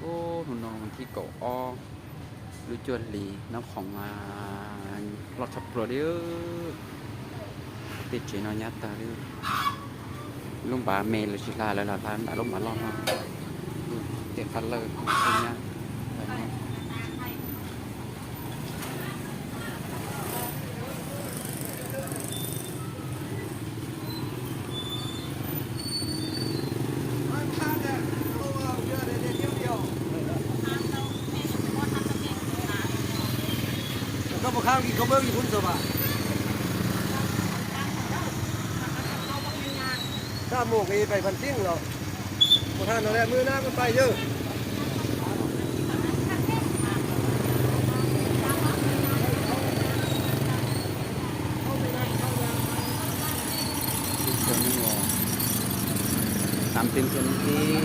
ໂອ້ ໜູນ້ອຍ ວັນທີເກົ້າ ອອກ ລູກຈວນລີ ນ້ຳຂອງ ອາ ລອດຊັບໂປຣເດີ ຕິດເຈນອນຍາຕາເດີ ລົງບາເມລະຊິລາ ແລ້ວລະລານບາລົງບາລອດເນາະ ເຕັມພັນເລີຍ ເປັນຍາ ແລ້ວກໍບໍ່ຄ້າງກິນເຂົ້າເບິ່ງຢູ່ພຸ້ນຊະຫວາ ສາມໂມງກໍໄປພັນສິງແລ້ວ ບໍ່ທັນແລ້ວແຫຼະ ມື້ໜ້າມັນໄປເດີ. ເຄື່ອງໜຶ່ງບໍ່ ຕຳເຕັມເຄື່ອງໜຶ່ງຕິ